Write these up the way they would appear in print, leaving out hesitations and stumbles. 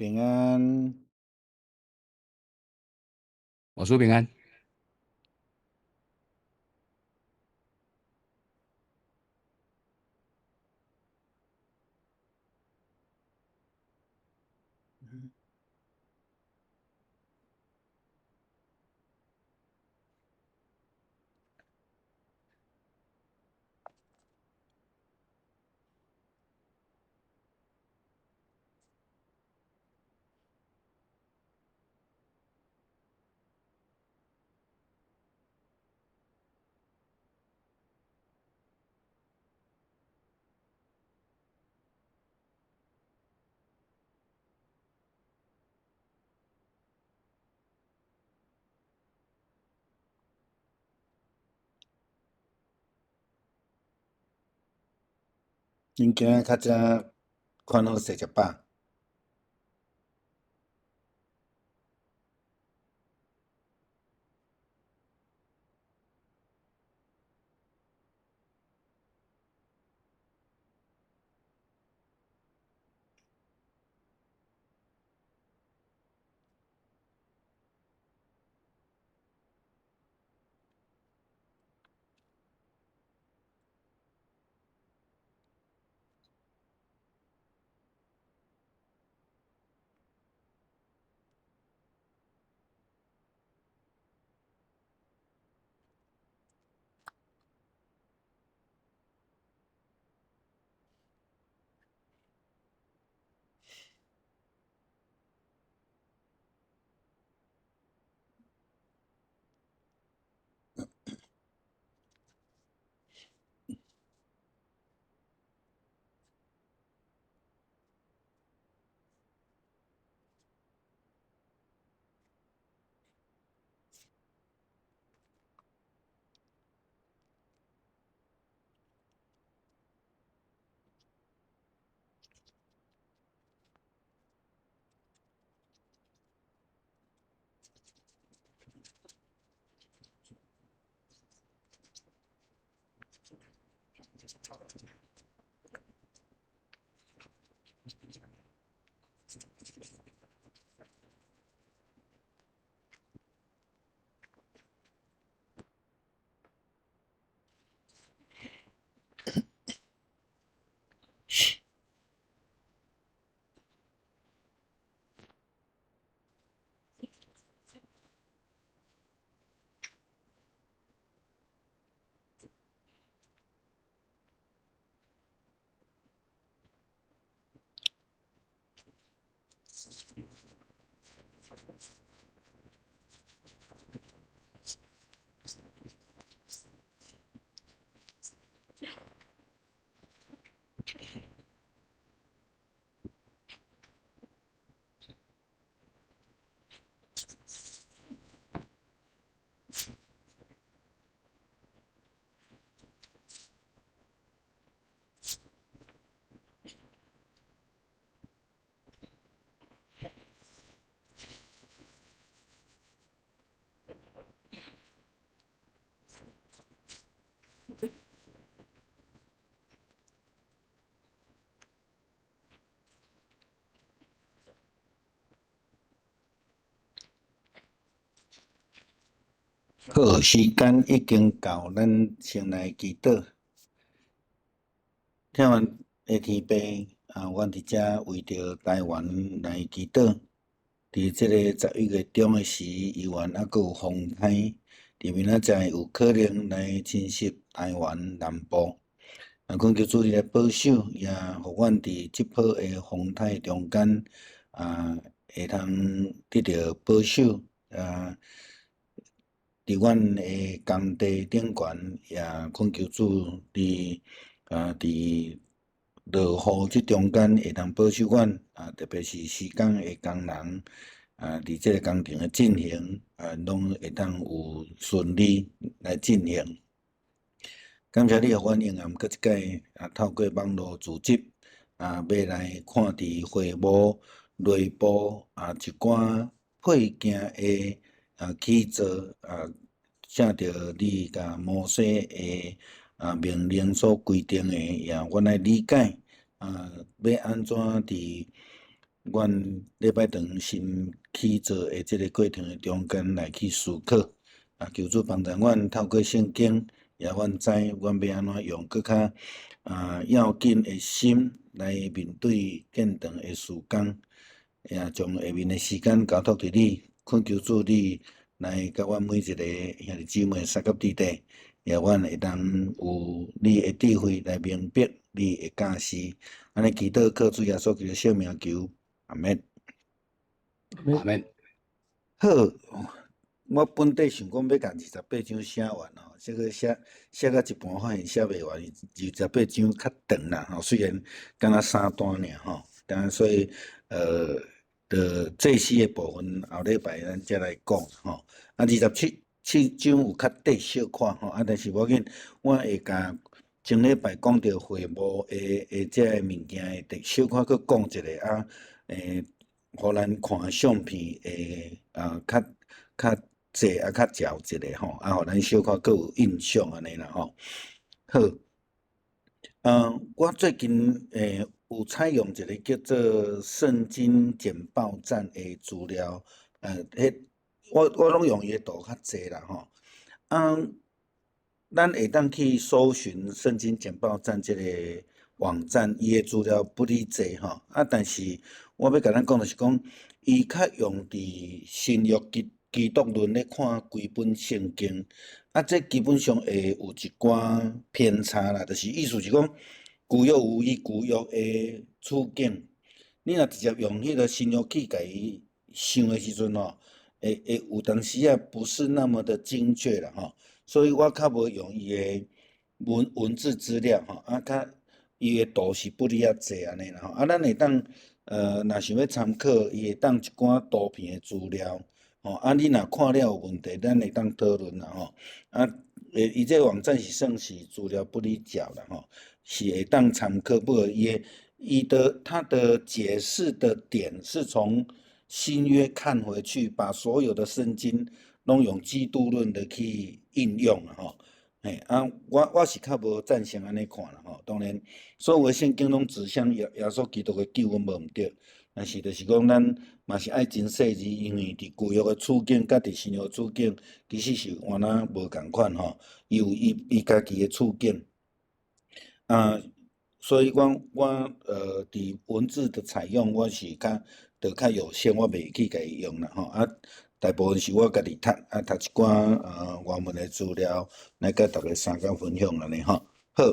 平安。牧師平安。恁今仔較早看好勢食飽？好，時間已經到，咱先來祈禱。聽完的天父，啊，阮佇遮為著台灣來祈禱。佇這个11月中的時，猶原猶閣有風颱，佇明仔載有可能來侵襲台灣南部。啊，懇求主你來保守，也予阮佇這波的風颱中間，啊，會通得著保守，啊。佇阮的工地頂懸，也懇求主你啊，佇落雨這中間會當保守阮啊，特別是施工的工人啊，佇這个工程的進行啊，攏會當有順利來進行。感謝你，予阮永暗閣一擺啊，透過網路組織啊，欲來看佇會幕內部啊，一寡配件的啊起造啊，照著你共摩西的啊命令所規定的，也阮來理解啊，欲按怎佇阮禮拜堂新起造的這个過程的中間來去思考。啊，求主幫助阮透過聖經，予阮知阮欲按怎用閣較要緊的心來面對建堂的事工，也將下面的時間交託佇你，懇求主你來佮阮每一个兄弟姊妹相佮弟弟，予阮會當有你的智慧來明白你的教示。按呢祈禱靠主耶穌基督聖名求，阿們。阿們。好，我本底想講欲共28章寫完吼，這個寫寫到一半發現寫袂完，二十八章較長啦吼，雖然敢若三段爾吼，但所以著祭司的部分後禮拜咱才來講吼。啊，二十七章有較短小可吼，啊，但是無要緊，我會共前禮拜講著會幕的這个物件會小可閣講一下啊，予咱看相片會較較濟啊較焦一下吼，啊，予咱小可閣有印象按呢啦吼。好，我最近有採用一个叫做聖經簡報站的資料，彼我攏用伊的圖較濟啦吼。啊，咱會當去搜尋聖經簡報站這个網站，伊的資料不離濟吼。啊，但是我欲共咱講就是講，伊較用佇新約基督論咧看規本聖經，啊，這基本上會有一寡偏差啦，就是意思是講，舊約有伊舊約的處境，你若直接用彼个新約去共伊想的時陣吼，會有當時仔不是那麼的精確啦吼，所以我較無用伊的文字資料吼，啊，較伊的圖是不離遐濟按呢啦吼，啊，咱會當若想欲參考，伊會當一寡圖片的資料，吼，啊，你若看了有問題，咱會當討論啦吼，啊，伊這个網站是算是資料不離照啦吼，是會當參考，不過伊的伊的他的解釋的點是從新約看回去，把所有的聖經攏用基督論的去應用吼，嘿，啊，我是較無贊成按呢看啦吼。當然，所有的聖經攏指向耶穌基督的救恩無毋對，但是就是講咱嘛是愛真細膩，因為佇舊約的處境佮佇新約的處境，其實是原來無仝款吼，伊有伊家己的處境。啊，所以我佇文字的採用，我是較就較有限，我袂去共伊用啦吼。啊，大部分是我家己讀，啊，讀一寡外文的資料來佮大家相共分享按呢吼。好，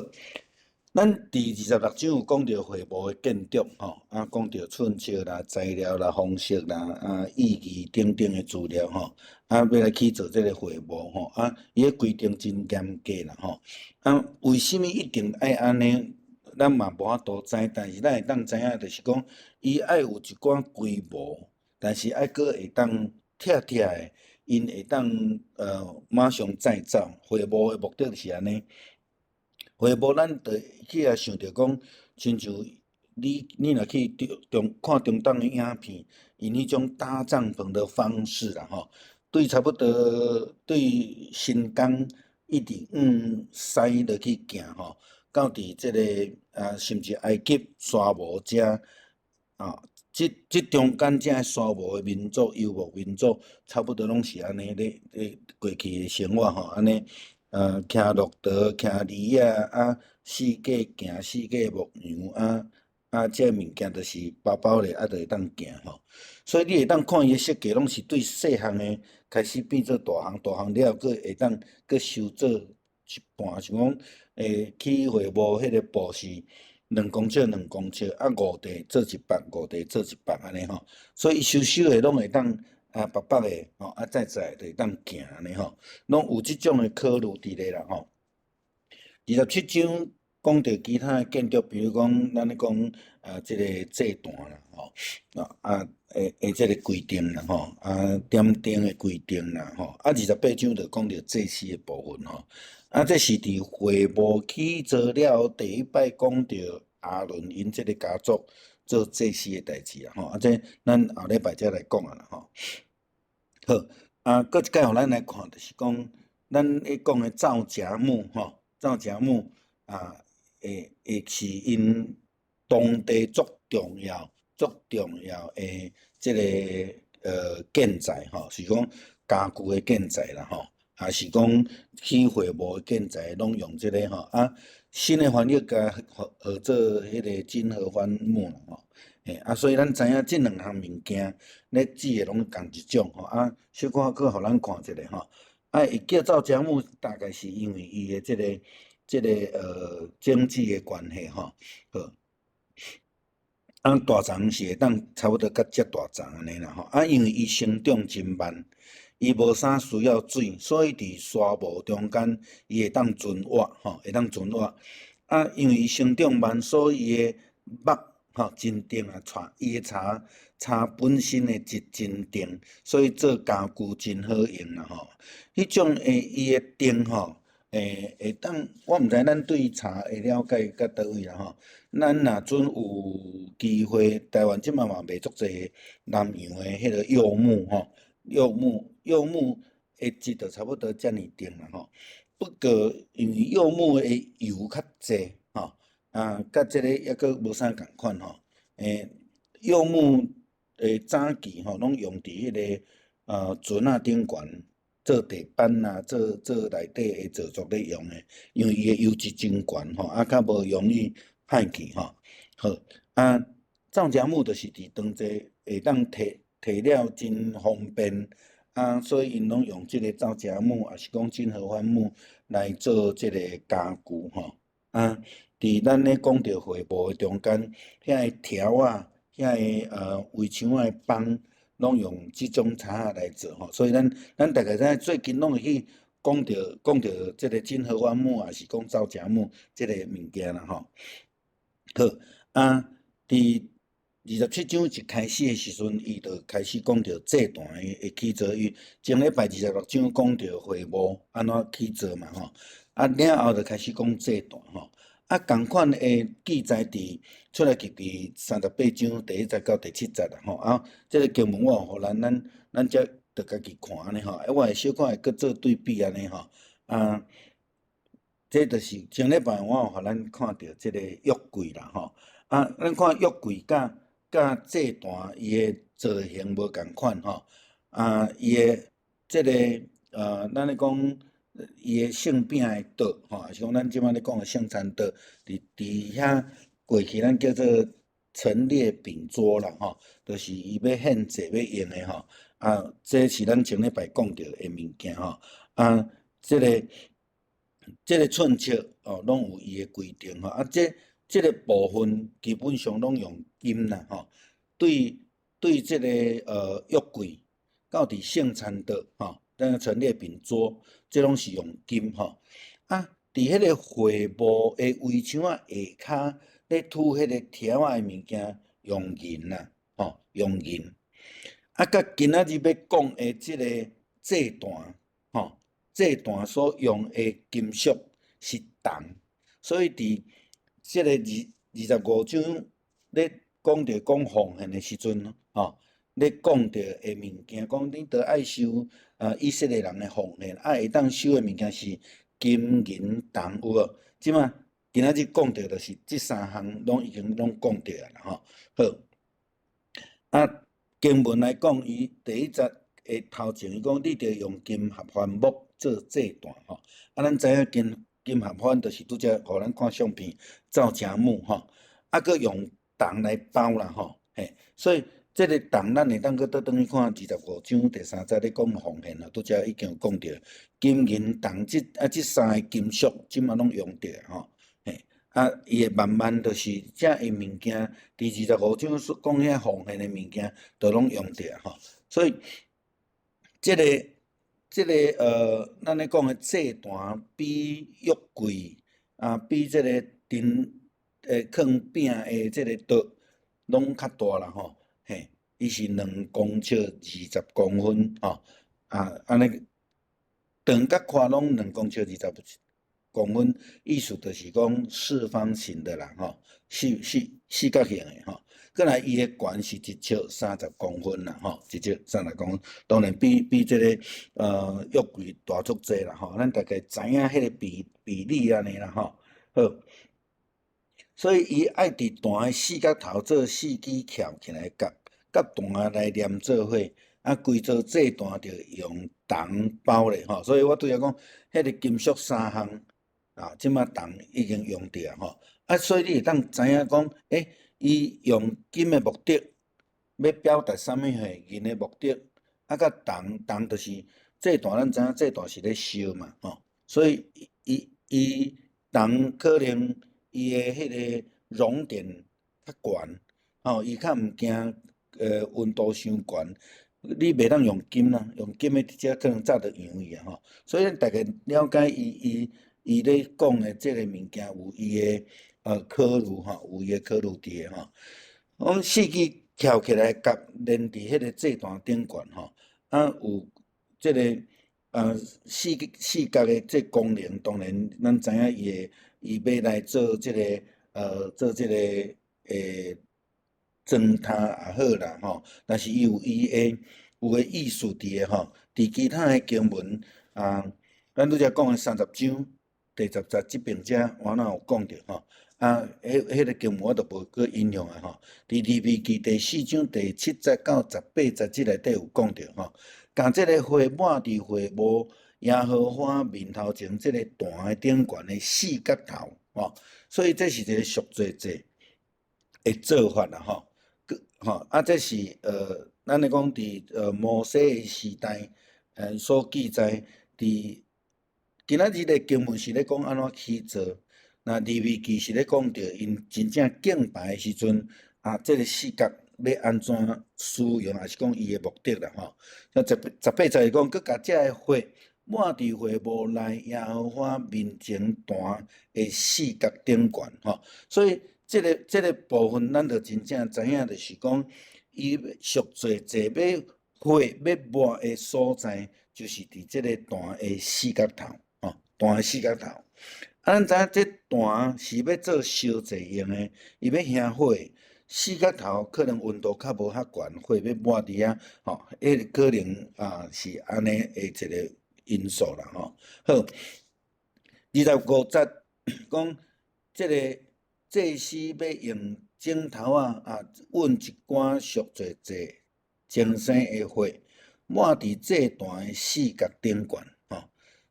咱佇26章有講著會幕的建築吼，啊，講著寸尺啦、材料啦、方式啦、啊、意義等等的資料吼，啊，欲來起造這个會幕吼，啊，伊的規定真嚴格啦吼。啊，為啥物一定愛按呢？咱嘛無法度知，但是咱會當知影，就是講伊愛有一寡規模，但是愛閣會當拆拆的，𪜶會當馬上再造。會幕的目的是按呢。會幕咱就去來想著講，親像你若去中看中東的影片，𪜶彼種搭帳篷的方式啦吼，對差不多對新疆一直往西落去行吼，到佇這个啊，甚至埃及沙漠遮啊，這中間這沙漠的民族、游牧民族，差不多攏是按呢咧過去的生活吼，按呢騎駱駝、騎驢仔啊，四界行、四界牧羊啊，啊，這物件就是包包咧，啊，就會當行吼。所以你會當看伊的設計，攏是對細項的開始變做大項，大項了後，閣會當閣修做一半，像講起會幕彼个布是2公尺2公尺，啊5塊做一百，5塊做一百按呢吼。所以伊修修的攏會當啊白白的吼，啊再再就會當行按呢吼，攏有這種的考慮佇咧啦吼。27章講著其他的建築，比如講咱咧講啊，這个祭壇啦吼，啊會這个規定啦吼，啊點燈的規定啦吼，啊28章就講著祭司的部分吼，啊這是佇會幕起造了後第一擺講著亞倫𪜶這个家族做祭司的代誌啦吼，啊這咱後禮拜才來講啊啦吼。好，啊，閣一擺予咱來看，就是講咱咧講的皂莢木吼，皂莢木啊，會是𪜶當地足重要、足重要的這个建材吼，是講家具的建材啦吼，抑是講起會幕的建材，攏用這个吼。啊，新的翻譯共號做彼个金合歡木啦吼。嘿，啊，所以咱知影這兩項物件咧指的攏仝一種吼。啊，小可閣予咱看一下吼。啊，會叫皂莢木，大概是因為伊的這個經濟的關係吼。好，啊，大欉是會當差不多較遮大欉按呢啦吼。啊，因為伊生長真慢，伊無啥需要水，所以佇沙漠中間伊會當存活吼，會當存活。啊，因為伊生長慢，所以伊的木吼真甜啊，柴伊的柴柴本身的質真甜，所以做家具真好用啦吼。彼種的伊的甜吼，會當我毋知咱對茶的了解到佗位啦吼。咱若準有機會，台灣這擺嘛賣足濟南洋的彼个柚木吼，柚木的質就差不多遮爾甜啦吼。不過因為柚木的油較濟吼，啊，佮這個猶閣無啥仝款吼。柚木的早期吼，攏用佇彼个船仔頂懸做地板啊，做內底的製作咧用的，因為伊的油脂真懸吼，啊，較無容易歹去吼。好，啊，皂莢木就是佇當地會當提提了真方便，啊，所以𪜶攏用這个皂莢木，抑是講金合歡木來做這个家具吼。啊，佇咱咧講著會幕的中間，遐個條仔，遐个圍牆仔的枋，攏用這種柴仔來做吼。所以咱大概知影最近攏會去講著這个金合歡木，抑是講皂莢木這个物件啦吼。好，啊，佇27章一開始的時陣，伊就開始講著祭壇的起造。伊前禮拜26章講著會幕按怎起造嘛吼，啊了後就開始講祭壇吼。啊，仝款的記載佇出埃及記38章第1節到第7節啦吼。啊，這个經文我有予咱咱才著家己看按呢吼。啊，我會小可會閣做對比按呢吼。啊，這就是前禮拜我有予咱看著這個約櫃啦吼。啊，咱看約櫃佮祭壇伊的造型無仝款吼。啊，伊的這个咱咧講伊的聖餅的桌吼，抑是講咱這擺咧講的聖餐桌，佇遐過去咱叫做陳列餅桌啦吼，就是伊欲獻祭欲用的吼。啊，這是咱前禮拜講著的物件吼。啊，這個寸尺哦，攏有伊的規定吼。啊，這個部分基本上攏用金啦吼。對，這个約櫃到佇聖餐桌吼，咱陳列餅桌，這攏是用金吼。啊，佇彼个會幕的圍牆仔下跤咧塗彼个條仔的物件，用銀啦，吼，用銀。啊，佮今仔日欲講的這个祭壇，吼，祭壇所用的金屬是銅，所以佇這个25章咧講著講奉獻的時陣，吼，咧講著的物件，講你著愛收啊以色列人的奉獻，啊會當收的物件是金銀銅，有無？這馬今仔日講著就是這三項攏已經攏講著啊啦，吼。好，啊經文來講，伊第一節的頭前，伊講你著用金合歡木做祭壇，吼。啊，咱知影金合歡就是拄才予咱看相片，皂莢木吼，啊，閣用銅來包啦，吼，嘿，所以這个銅咱會當閣倒轉去看25章第3節咧講奉獻啦，拄才已經有講著，金銀銅這三个金屬，這馬攏用著吼，嘿，啊，伊會慢慢就是這个物件，佇二十五章所講遐奉獻的物件，都攏用著吼，所以這個咱咧講的祭壇比約櫃啊，比這個陳囥餅的這個桌攏較大啦吼，嘿，伊是2公尺20公分吼，啊，按呢長佮寬攏2公尺20公分，意思就是講四方形的啦吼，四角形的吼。閣來伊的懸是1尺30公分啦，吼，1尺30公分，當然比這個約櫃大足濟啦，吼。咱大概知影彼个比例按呢啦，吼。好，所以伊愛佇壇的四角頭做四支翹起來角，佮壇來連做伙，啊，規座祭壇就用銅包咧吼。所以我拄才講，彼個金屬三項啊，這馬銅已經用著吼。啊，所以你會當知影講，伊用金的目的，欲表達啥物貨？銀的目的，啊，佮銅，銅就是祭壇，咱知影祭壇是咧燒嘛，吼。所以伊伊銅可能伊的彼個熔點較懸，吼，伊較毋驚溫度傷懸。你袂當用金啦，用金的直接可能早就溶去啊，吼。所以咱逐家了解伊伊伊咧講的這个物件有伊的考慮吼，有伊的考慮佇的吼。講四支翹起來角連佇彼個祭壇頂懸吼，啊有這个四四角的這功能，當然咱知影伊的伊欲來做這个做這个裝塔也好啦吼，但是伊有伊的有个意思佇的吼。佇其他的經文啊，咱拄才講的30章第10節這邊遮，我若有講著吼。啊，彼彼个經文我就無閣引用啊吼。佇利未記第4章第7節到18節這內底有講著吼，共這个血抹佇會幕耶和華面頭前這个壇的頂懸的四角頭吼，所以這是一個贖罪祭的做法啦吼。吼，啊，這是咱咧講佇摩西的時代，所記載佇今仔日的經文是咧講按怎起做，那利未記是咧講著𪜶真正敬拜的時陣，啊，這个四角欲按怎使用，抑是講伊的目的啦吼。像18節講，閣共這个血抹佇會幕內耶和華面前壇的四角頂懸吼，所以這个這个部分，咱就真正知影，就是講伊贖罪祭欲血欲抹的所在，就是佇這个壇的四角頭，吼，壇的四角頭。啊，咱知影這壇是欲做燒祭用的，伊欲燃火，四角頭可能溫度較無遐懸，火欲抹佇遐，吼，彼個可能啊是按呢的一個因素啦，吼。好，25節講這个祭司欲用指頭仔啊，勻一寡贖罪祭清生的血，抹佇祭壇的四角頂懸，吼。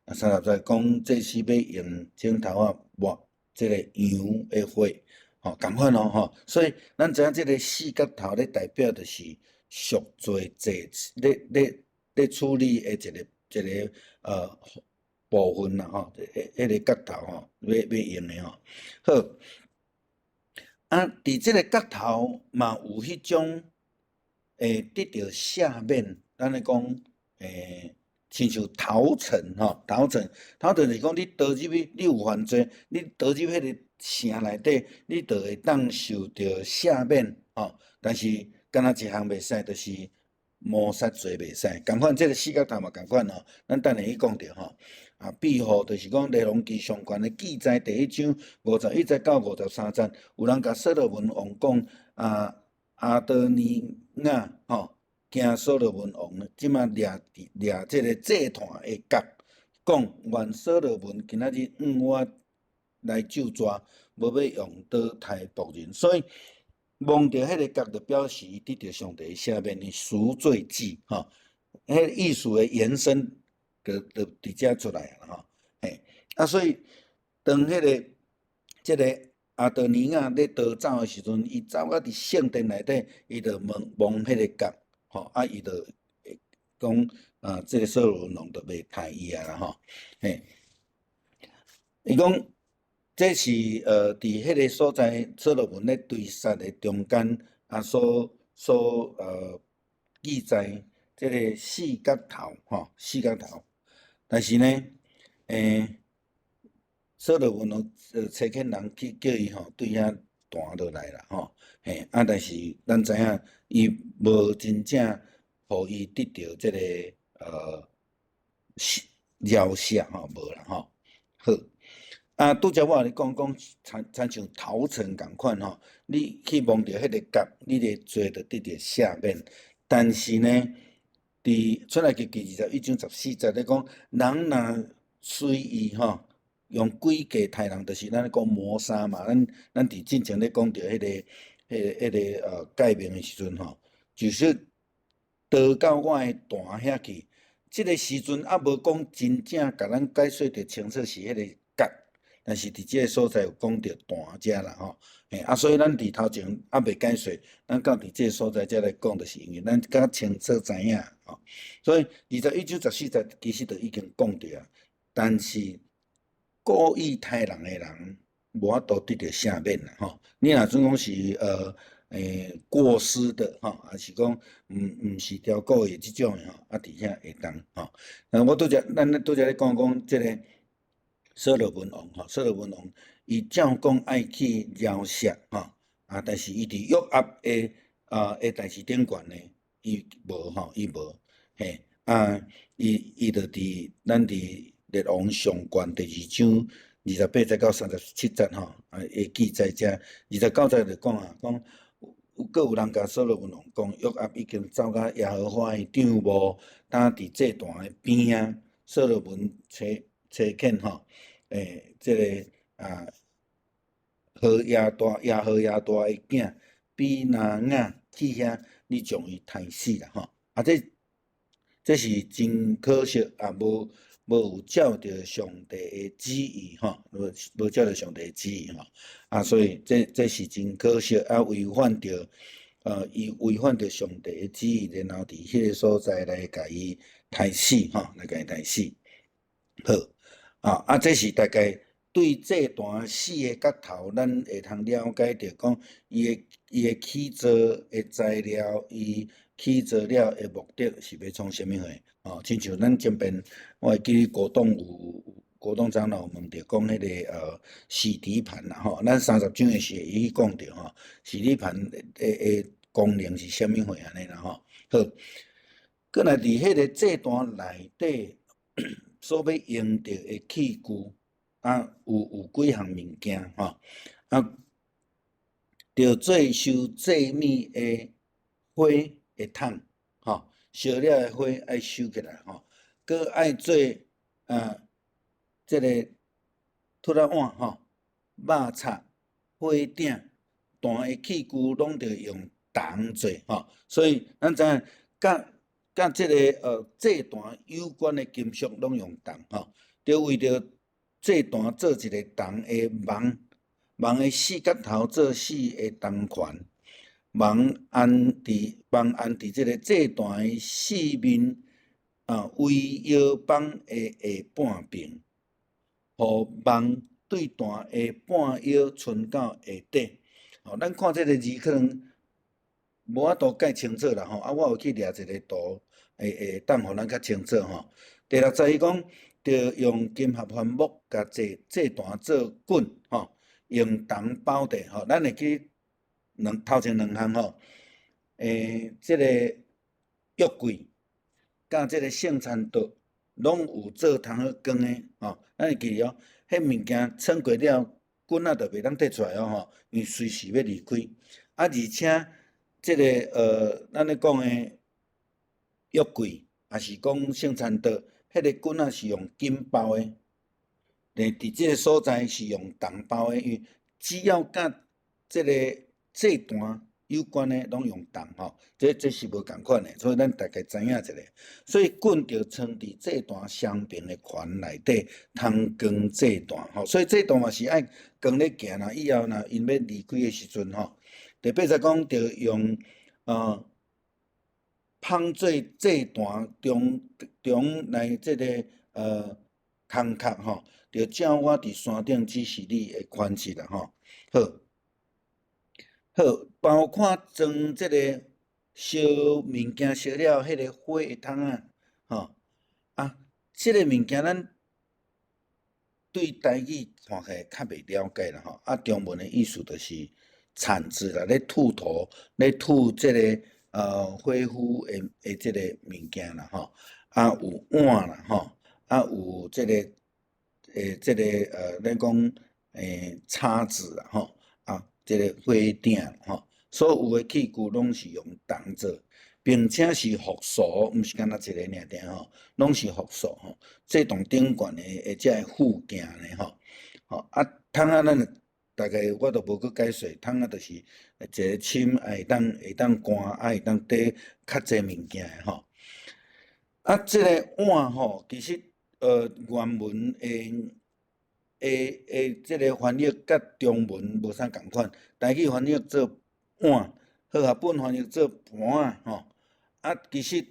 啊，30節講祭司欲用指頭仔抹這个羊的血，吼，仝款哦，吼。所以咱知影這个四角頭咧代表就是贖罪祭咧咧咧處理的一个一个部分啦，吼，彼个角頭吼，欲欲用的吼。好，啊，佇這个角頭嘛有彼種會得著赦免，咱咧講親像逃城吼，逃城，逃城是講你逃入去，你有犯罪，你逃入彼个城內底，你就會當受著赦免吼。但是敢若一項袂使，就是謀殺罪袂使。仝款，這个四角頭嘛仝款吼，咱等下去講著吼。啊，庇護就是講列王紀上懸的記載第1章51節到53節，有人共所羅門王講啊，亞多尼雅吼，驚所羅門王，這馬掠掠這个祭壇的角，講願所羅門今仔日向我來咒詛，無欲用刀刣僕人，所以摸著彼个角，就表示伊得著上帝赦免的贖罪祭，吼，彼个意思的延伸，就就佇遮出來啊，吼，嘿，啊，所以當彼个這个亞多尼雅咧逃走的時陣，伊走到佇聖殿內底，伊就摸摸彼个角，吼，啊，伊就講啊，這个所羅門王就袂刣伊啊啦，吼，嘿，伊講這是佇彼个所在，所羅門咧追殺的中間啊，所所記載這个四角頭，吼，四角頭。但是呢，所羅門王差遣人去叫伊吼，對遐彈落來啦，吼，嘿，啊，但是咱知影，伊無真正予伊得著這个饒赦吼，無啦吼。好，啊，拄才我共你講講，親親像逃城仝款吼，你去摸著彼个角，你的罪就得著赦免。但是呢，佇出埃及記21章14節咧講，人若隨意吼，用詭計刣人，就是咱講謀殺嘛。咱佇進前咧講著彼個誡命的時陣吼，就是倒到我的壇遐去。這个時陣猶無講真正共咱解說得清楚是彼个角，但是佇這个所在有講著壇遮啦吼。嘿，啊，所以咱佇頭前猶未解說，咱到佇這个所在才來講，就是因為咱較清楚知影吼。所以21章14節其實就已經講著啊，但是故意刣人的人無法度得著赦免啦吼。你若準講是過失的吼，抑是講毋是刁故意這種的吼，啊，佇遐會當吼。那我拄才咱拄才咧講講這个所羅門王吼，所羅門王伊照講愛去饒赦吼，啊，但是伊佇約押的代誌頂懸呢，伊無吼，伊無嘿，啊，伊就佇咱佇列王上卷第二章28節到37節吼，啊，會記載遮29節就講啊，講有閣有人共所羅門王講，約押已經走到耶和華的帳幕，呾佇祭壇的邊仔，所羅門差遣吼，這个啊，何耶大的囝比拿雅去遐，你將伊刣死啦吼！啊，這是真可惜啊，無有照著上帝的旨意吼，無照著上帝的旨意吼，啊，所以這是真可惜啊，違反著，伊違反著上帝的旨意，然後佇彼个所在來共伊刣死吼，來共伊刣死。好，啊，這是大概對祭壇四个角頭，咱會通了解著講，伊的起造的材料，伊起造了的目的是欲創啥物貨？哦，親像咱前邊，我會記國棟有國棟長老有問著講彼个洗滌盤啦吼，咱30章的時會去講著吼，洗滌盤的功能是啥物貨按呢啦吼。好，閣來佇彼个祭壇內底所欲用著的器具，啊，有幾項物件吼，啊，著做收祭物的火的桶，吼，燒了的火愛收起來吼，閣愛做啊，這个托仔碗吼，肉叉、火鼎、壇的器具攏著用銅做吼，所以咱知影，佮這个祭壇有關的金屬攏用銅吼，著為著祭壇做一個銅的網，網的四角頭做四个銅環，網安佇這个祭壇的四面啊，圍腰綁的下半邊，予網對壇的半腰伸到下底。吼，咱看這个字可能無法度蓋清楚啦吼，啊，我有去掠一个圖，會當予咱較清楚吼。第六節伊講，著用金合歡木共祭壇做棍吼，用銅包著吼。咱會記頭前兩項吼，這个約櫃佮這个聖餐桌攏有做通好光的吼。咱會記哦，彼物件穿過了，棍仔就袂當提出來哦吼，因為隨時欲離開。啊，而且這个咱咧講的約櫃，抑是講聖餐桌，彼个棍仔是用金包的，佇這个所在是用銅包的，因為只要佮這个祭壇有關的，攏用銅吼，這是無仝款的，所以咱大概知影一下。所以棍著藏佇祭壇雙爿的環內底，通光祭壇吼。所以祭壇嘛是愛光咧行啦，以後若𪜶欲離開的時陣吼，第八節講著用捧做祭壇中來這个工課吼，著照我佇山頂指示你的款式啦吼。好，好，包括裝這个燒物件燒了彼个火的桶仔，吼啊，這个物件咱對台語看起來較袂了解啦吼。啊，中文的意思就是鏟子啦，咧吐土，咧吐這个火斧的這个物件啦吼。啊，有碗啦吼，啊，有這个咱講叉子啦吼，啊，這个火鼎吼，所有的器具攏是用銅做，並且是複數，毋是干焦一个爾爾吼，攏是複數吼。祭壇頂懸的這个附件呢吼。吼，啊，桶仔咱大概我都無閣解說，桶仔就是一个深，會當乾，啊會當綴較濟物件的吼。啊，這个碗吼，其實原文的這个翻譯佮中文無啥仝款，台語翻譯做碗，和合本翻譯做盤仔吼。啊，其實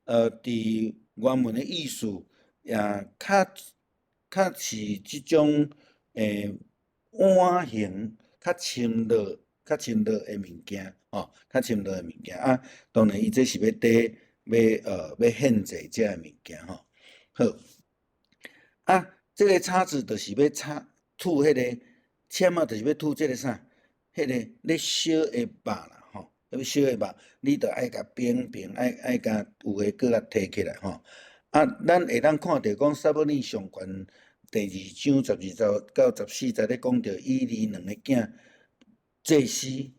佇原文的意思也較是這種碗形較深落的物件吼，較深落的物件啊。當然，伊這是欲綴欲獻祭這个物件吼。好，啊，這个叉子就是欲插吐彼个籤仔，就是欲吐這个啥？彼个咧燒的肉啦吼，欲燒的肉，你著愛共平平，愛共有的閣共提起來吼。啊，咱會當看著講撒母耳上卷第二章12節到14節咧講著以利兩个囝祭司一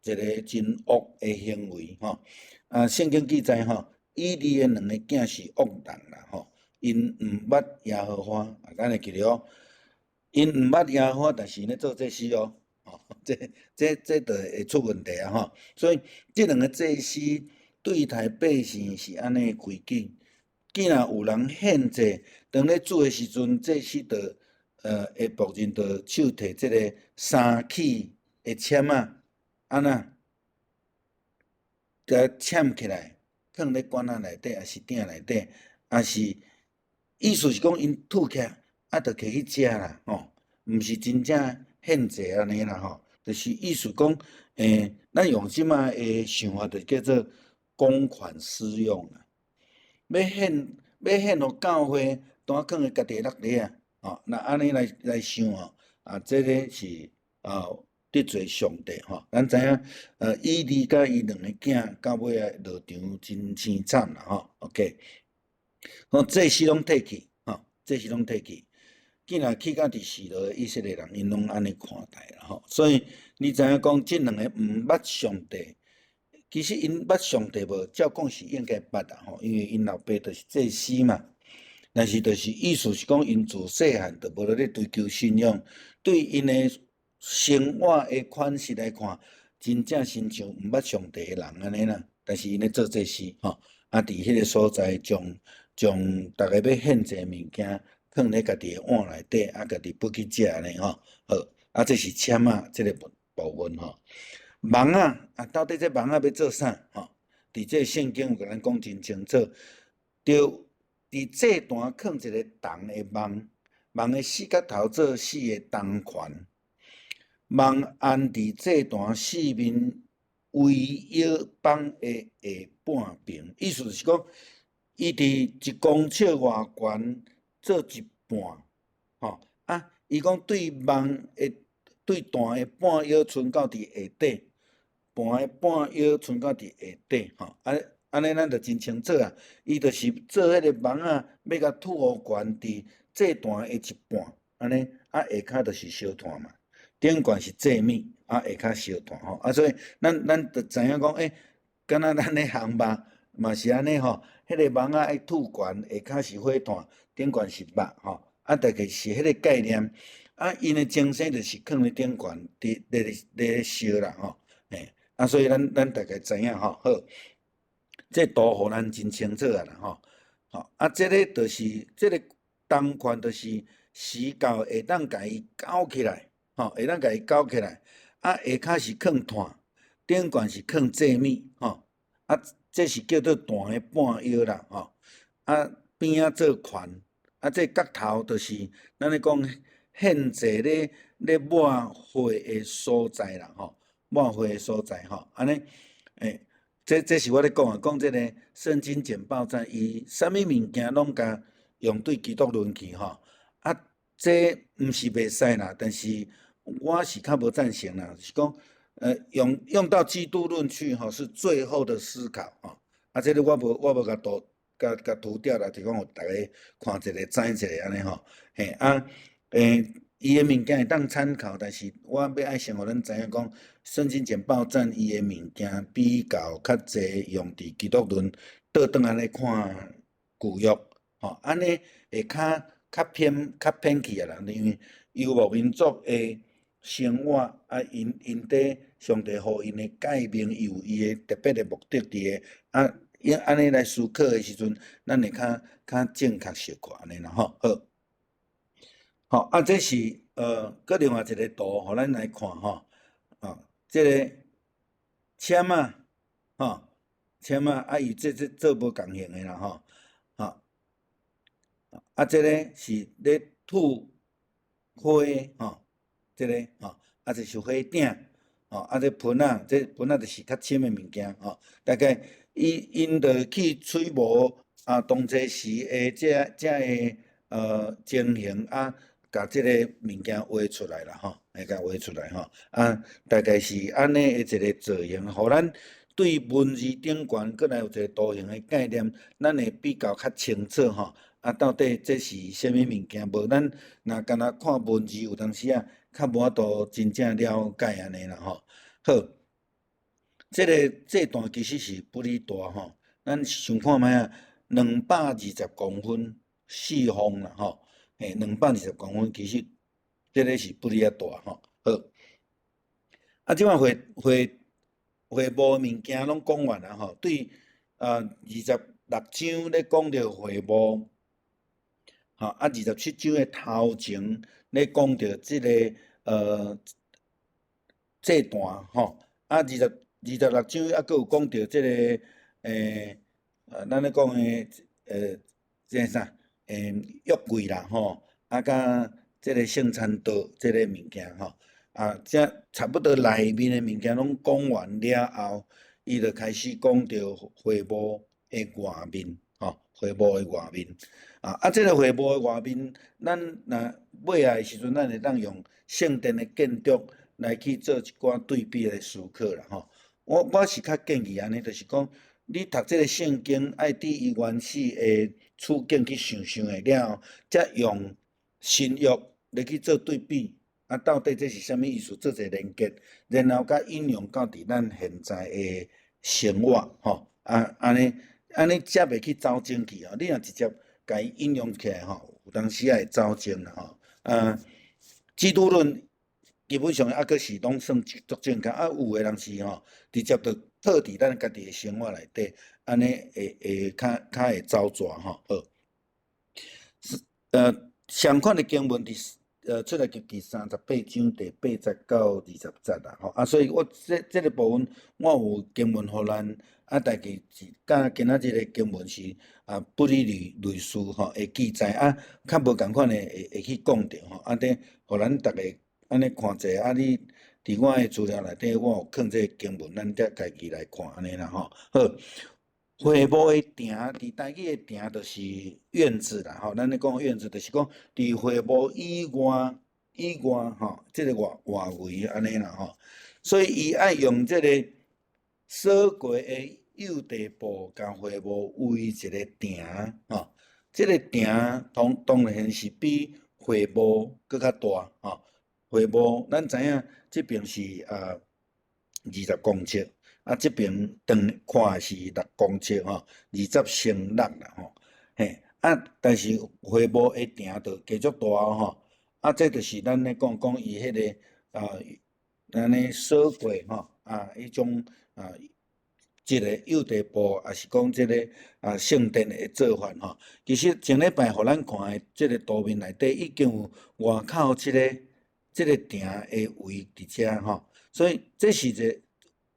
个真惡的行為吼。啊，聖經記載吼，以利的兩个囝是惡人啦吼，𪜶毋捌耶和華，啊，咱會記著哦，𪜶毋捌耶和華，但是咧做祭司哦，吼，這就會出問題啊吼。所以這兩个祭司對待百姓是按呢規矩，既然有人獻祭，當咧煮的時陣，祭司就會僕人就手提這个三齒的籤仔，按怎？共攕起來，囥咧罐仔內底，抑是鼎內底，抑是意思是講𪜶吐起來，啊，就摕去食啦，吼，毋是真正獻祭按呢啦，吼，就是意思講，咱用這擺的想法，就叫做公款私用啦。欲獻予教會，單囥佇家己的落底啊，吼，若按呢來想吼，啊，這个是啊得罪上帝吼。咱知影，以利佮伊兩个囝到尾仔落場真凄慘啦吼。OK，講祭司攏退去，吼，祭司攏退去，竟然去到佇示羅的以色列人，𪜶攏按呢看待啦吼。所以你知影講，這兩個毋捌上帝，其實𪜶捌上帝無？照講是應該捌啦吼，因為𪜶老爸就是祭司嘛。但是就是意思是講，𪜶自細漢就無咧追求信仰，對𪜶的生活的款式來看，真正親像毋捌上帝的人按呢啦。但是𪜶咧做祭司吼，啊，佇彼个所在將逐个欲獻祭物件，囥咧家己的碗內底，啊，家己捌去食按呢吼。好，啊，這是籤仔這个部分吼。網仔啊，到底這網仔欲做啥？吼，佇這聖經有共咱講真清楚，著佇祭壇囥一个銅的網，網的四角頭做四个銅環，網按佇祭壇四面圍繞網的下半邊，意思就是講，伊佇1公尺外懸做一半，吼啊，伊講對網的對壇的半腰伸到佇下底，盤的半腰伸到佇下底，吼，啊，按呢咱就真清楚啊。伊就是做彼个網仔，欲共吐予懸佇祭壇的一半，按呢，啊下跤就是燒炭嘛，頂懸是祭物，啊下跤燒炭吼，啊所以咱就知影講，敢若咱咧烘肉嘛是按呢吼，彼个網仔愛吐懸，下跤是火炭，頂懸是肉吼，啊大概是彼個概念。啊，𪜶的精神就是囥咧頂懸，佇咧燒啦吼，啊，所以咱大概知影吼，好，這圖予咱真清楚啊啦吼，吼，啊，這个就是這个銅環，就是時到會當共伊攪起來，吼，會當共伊攪起來，啊，下跤是囥炭，頂懸是囥祭物，吼，啊，這是叫做壇的半腰啦，吼，啊，邊仔做環，啊，這角頭就是咱咧講獻祭咧抹血的所在啦，吼，抹血的所在，吼，按呢，這是我咧講的，講這个聖經簡報站，伊啥物物件攏共用對基督論去，吼，啊，這毋是袂使啦，但是我是較無贊成啦，是講，用到基督論去，吼，是最後的思考，吼，啊，這个我無共塗，共塗掉啦，就講予逐家看一下，知一下按呢吼，嘿，啊，伊的物件會當參考，但是我欲愛先予恁知影講，聖經簡報站伊的物件比較較濟用佇基督論倒轉來咧看舊約，吼，按呢會較較偏去啊啦，因為遊牧民族的生活啊，𪜶佇上帝予𪜶的誡命，伊有伊的特別的目的佇個啊，用按呢來思考的時陣，咱會較正確小可按呢啦吼。好，好啊，這是閣另外一個圖，予咱來看吼。啊，這個籤仔，吼，籤仔啊，伊這做無仝形的啦吼，吼，啊，這個是咧吐火吼，這個吼，啊，這是火鼎，吼，啊，這盆仔，這盆仔就是較深的物件吼，大概伊𪜶就去揣摩啊，當初時的這個情形啊，共這個物件畫出來啦吼，會共畫出來吼，啊，大概是按呢的一個造型，予咱對文字頂懸閣來有一個圖形的概念，咱會比較較清楚吼。啊，到底這是啥物物件？無咱若干焦看文字，有當時啊，較無法度真正了解按呢啦吼。好，這個這段其實是不哩大吼，咱想看覓啊？220公分四方啦吼，嘿，220公分，其實這個是不哩遐大吼。好，啊，這擺會幕物件攏講完啊吼，對啊，26章咧講著會幕，吼啊，27章的頭前咧講著這個祭壇吼，啊，26章猶閣有講著這個咱咧講的這個啥約櫃啦吼，啊，佮這個聖餐桌這個物件吼。啊，這差不多內面的物件攏講完了後，伊就開始講著會幕的外面，吼，會幕的外面。啊，這個會幕的外面，咱若尾仔的時陣，咱會當用聖殿的建築來去做一寡對比的思考啦，吼。我是較建議按呢，就是講，你讀這個聖經，愛佇伊原始的處境去想想的了後，才用新約來去做對比。啊，到底這是啥物意思？做一個連結，然後佮應用到佇咱現在的生活，吼。啊，按呢才袂去走鐘去吼。你若直接共伊應用起來吼，有當時仔會走鐘啦吼。啊，基督論基本上猶閣是攏算足正確，啊，有的人是吼，直接就套佇咱家己的生活內底，按呢會較會走蛇吼。好，是相款的經文佇出埃及記38章第8節到20節啦，吼啊，所以我這個部分我有經文予咱，啊，但是是佮今仔日的經文是啊，不哩類似吼會記載啊，較無仝款的會去講著吼，啊，這予咱逐家按呢看者，啊，你佇我的資料內底，我有放這個經文，咱才家己來看按呢啦吼。好，會幕的埕，佇台語的埕就是院子啦，吼，咱咧講院子，就是講佇會幕以外吼，這個外圍按呢啦吼。所以伊愛用這個掃過的幼地布，共會幕圍一個埕，吼。這個埕當然是比會幕閣較大，吼。會幕咱知影，這邊是20公尺。啊，這邊長看是6公尺吼，20乘6啦吼，嘿，啊，但是會幕的埕就加足大吼，啊，這就是咱咧講講伊彼個啊，按呢掃過吼，啊，彼種啊，這個幼地布，抑是講這個啊聖殿的做法吼。其實前禮拜予咱看的這個圖面內底已經有外口這個埕的位佇遮吼，所以這是一個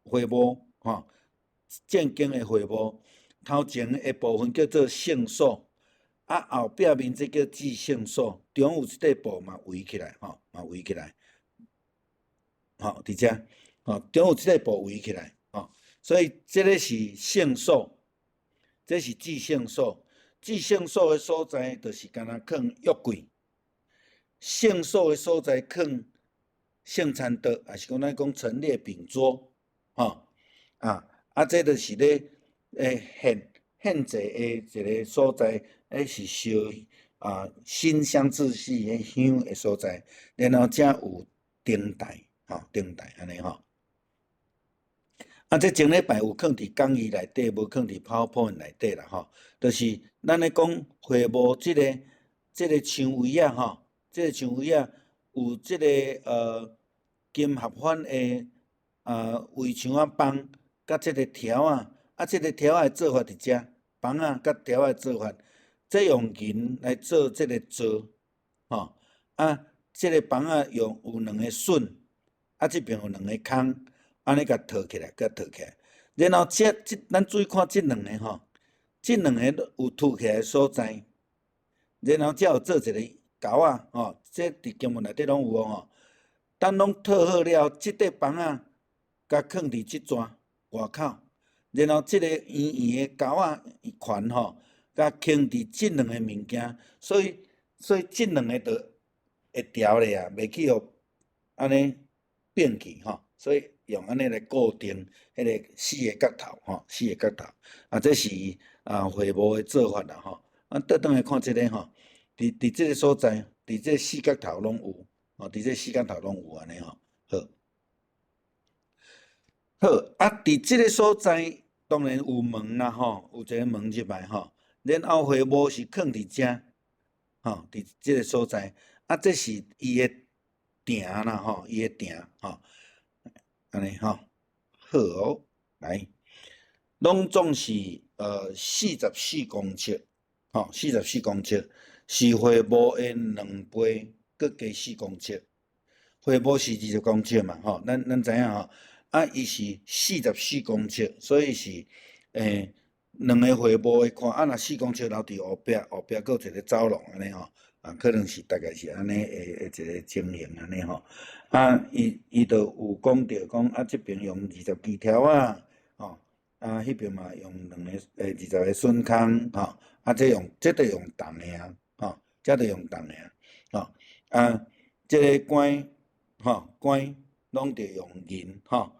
會幕吼，正經的會幕，頭前的部分叫做聖所，啊後壁面這叫至聖所，中有一塊布嘛圍起來吼，嘛圍起來，吼佇遮，吼中有這塊布圍起來，吼，所以這個是聖所，這是至聖所，至聖所的所在就是敢若囥約櫃，聖所的所在囥聖餐桌，抑是講咱講陳列餅桌。吼啊啊！這就是咧獻祭的一個所在，彼是燒啊馨香致死的香的所在，然後才有燈台，吼燈台按呢吼。啊，這前禮拜有囥佇講義內底，無囥佇 PowerPoint 內底啦吼。就是咱咧講會幕這個這个牆圍仔吼，這个牆圍仔有這个金合歡的圍牆仔枋，佮這个條仔，啊，這个條仔的做法佇遮，枋仔佮條仔的做法，這用銀來做這个座，吼，啊，這个枋仔用有兩个榫，啊，這邊有兩个空，按呢共套起來，共套起來。然後這咱注意看這兩个吼，這兩个有凸起來的所在，然後才有做一个溝仔，吼，這佇經文內底攏有哦吼。等攏套好了，這塊枋仔共囥佇這逝外口，然後這个圓圓的溝仔環吼，共囥佇這兩个物件，所以這兩个就會牢咧啊，袂去予按呢變去吼，所以用按呢來固定彼个四个角頭吼，四个角頭，啊，這是會幕的做法啦吼。啊，倒轉來看這个吼，佇這个所在，佇這四角頭攏有，吼，佇這四角頭攏有按呢吼，好。好，啊，佇這个所在當然有門啦吼，有一个門入來吼，然後會幕是囥佇遮，吼，佇這个所在，啊，這是伊的埕啦吼，伊的埕吼，按呢吼，好哦，來，攏總是44公尺，吼，四十四公尺是會幕的兩倍，閣加四公尺。會幕是20公尺嘛，吼，咱知影吼，啊，伊是四十四公尺，所以是兩个會幕的寬，啊，若四公尺留佇後壁，後壁閣有一个走廊按呢吼，啊，可能是大概是按呢的一个情形按呢吼，啊，伊就有講著講，啊，這邊用20支條仔，吼，啊，彼邊嘛用兩个20个榫孔，吼，啊，這用這著用銅的啊，吼，這著用銅的啊，吼，啊，這个杆，吼，杆攏著用銀，吼，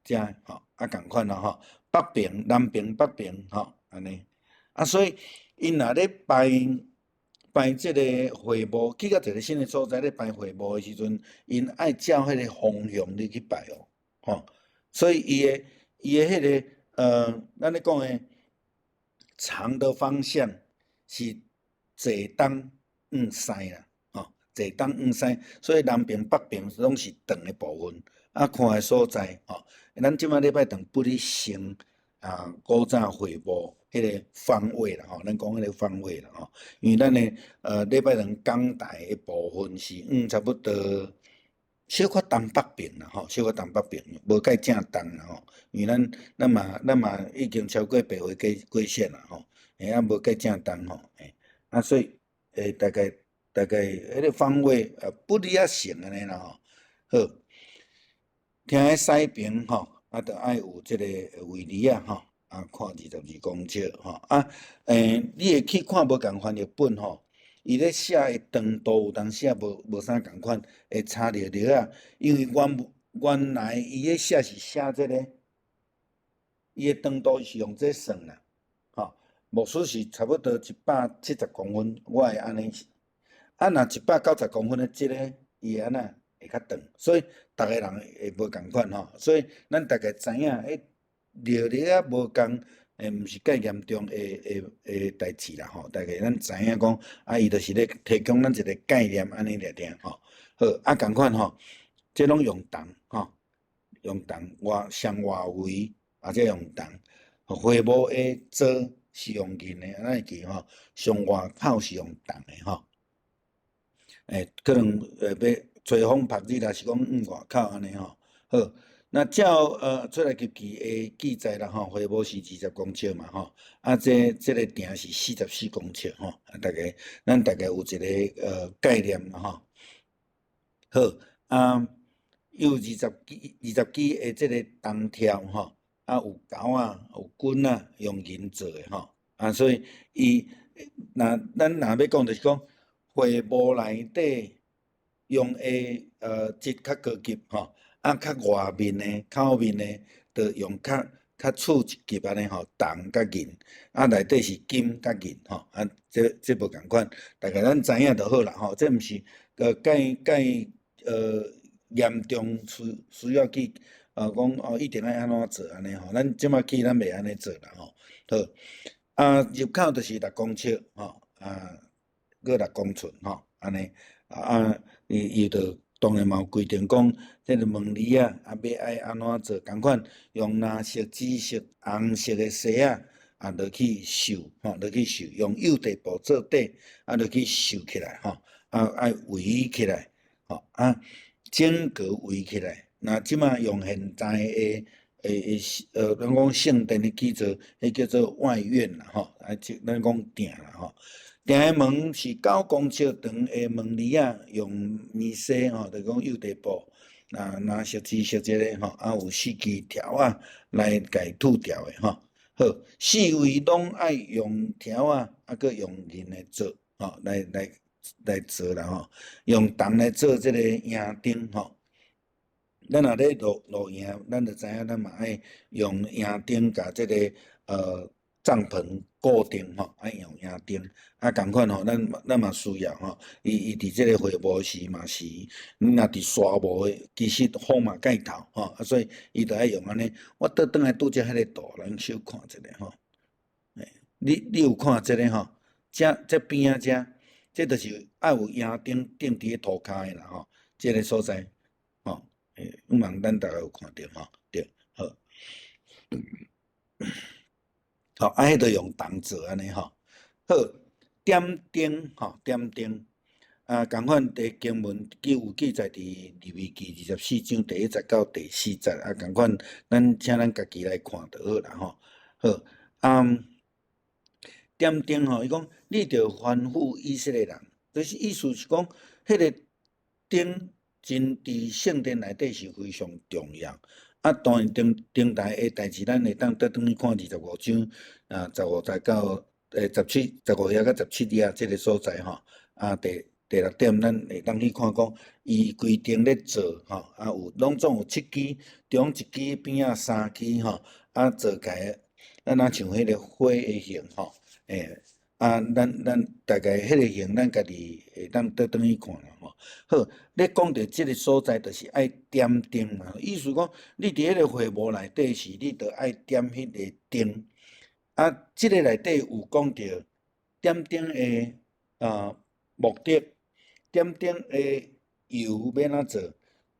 遮吼，啊，仝款咯，吼，北邊、南邊、北邊，吼，按呢，啊，所以𪜶若咧拜拜這个會幕，去到一个新的所在咧拜會幕的時陣，𪜶愛照彼个方向咧去拜哦，吼，所以伊的彼个咱咧講的長的方向是坐東向西啦，吼，坐東向西，所以南邊、北邊攏是長的部分，啊，看的所在，吼，咱這擺禮拜堂不哩成啊，古早會幕彼个方位啦，吼，咱講彼个方位啦，吼，因為咱的禮拜堂講台的部分是向差不多小可東北邊啦，吼，小可東北邊，無蓋正東啦，吼，因為咱嘛已經超過白話界線啦，吼，啊無蓋正東吼，啊所以大概彼个方位不離仔成按呢啦，吼，好，廳的西邊吼，啊，著愛有這个圍籬仔吼，啊，看22公尺吼，啊，你會去看無仝翻譯本吼，伊咧寫的長度有當時仔無啥仝款，會差著著啊，因為原來伊咧寫是寫這个，伊的長度是用這算啦，吼，牧師是差不多170公分，我會按呢，啊，若190公分的這个，伊會按怎會較長，所以逐个人會無仝款吼，所以咱大概知影，彼著著仔無仝，毋是介嚴重的代誌啦吼，大概咱知影講，啊，伊就是咧提供咱一个概念按呢爾爾吼。好，啊，仝款吼，這攏用銅吼，用銅外上外圍，或者用銅。會幕的座是用銀的，咱會記吼，上外口是用銅的吼。可能欲吹風曝日，抑是講向外口按呢吼。好，那照出埃及記的記載啦吼，會幕是二十公尺嘛吼，啊這個埕是四十四公尺吼，啊大概咱大概有一个概念啦吼。好，啊有20支的這个銅條吼，啊有鈎仔，有棍仔，用銀做的吼，啊所以伊若咱若欲講就是講會幕內底用的質較高級吼。啊，較外面的、口面的，就用較次一級按呢吼，銅佮銀，啊內底是金佮銀吼，啊這無仝款，大概咱知影就好啦吼，這毋是介介嚴重需要去講哦一定愛按怎做按呢吼，咱這擺去咱袂按呢做啦吼，好，啊入口就是6公尺吼，啊。閣6公寸吼，按呢啊，伊伊就當然嘛有規定講，這个門簾仔啊，欲愛按怎做，仝款用藍色、紫色、紅色的紗仔啊，落去繡吼，落去繡，用幼地布做底，啊，落去繡起來吼，啊，愛圍起來，吼啊，整個圍起來。若這馬用現代的的，咱講聖殿的去做，彼叫做外院啦吼，啊，這咱講埕啦吼。埕的門是9公尺長的門簾仔，用棉紗吼，就講幼地布，啊，藍色、紫色這个吼，啊，有四支條仔來共拄牢的吼。好，四圍攏愛用條仔，啊，閣用銀來做，吼，來做啦吼，用銅來做這个營燈吼。咱若咧露營，咱就知影咱嘛愛用營燈共這个帳篷固定吼，愛用營燈。啊，仝款吼，咱嘛需要吼，伊佇這个會幕時嘛是，你若佇沙漠的，其實風嘛蓋透吼，啊，所以伊就愛用按呢。我倒轉來拄則彼个圖，咱小看一下吼。欸，你有看這个吼？這這邊仔這，這就是愛有營燈釘佇咧塗跤的啦吼，這个所在吼，欸，希望咱逐家有看著吼，對，好。好，啊，彼就用銅做按呢吼。好，點燈吼，點燈啊，仝款佇經文記有記載佇利未記24章第1節到第4節啊，仝款咱請咱家己來看就好啦吼。好，啊，點燈吼，伊講你著吩咐以色列人，就是意思是講，彼个燈真佇聖殿內底是非常重要。啊，當然頂頂台的代誌，咱會當倒轉去看25章啊，15節到1715頁到17頁這个所在吼。啊，第六點，咱會當去看講，伊規定咧做吼，啊有攏總有七支，中一支邊仔三支吼，啊做起來，咱若像彼个花的形吼，欸，啊，咱大概彼个形，咱家己會當倒轉去看啦吼。好，咧講著這个所在，就是愛點燈嘛，意思講，你佇彼个會幕內底時，你著愛點彼个燈。啊，這个內底有講著點燈的啊目的，點燈的油欲按怎做，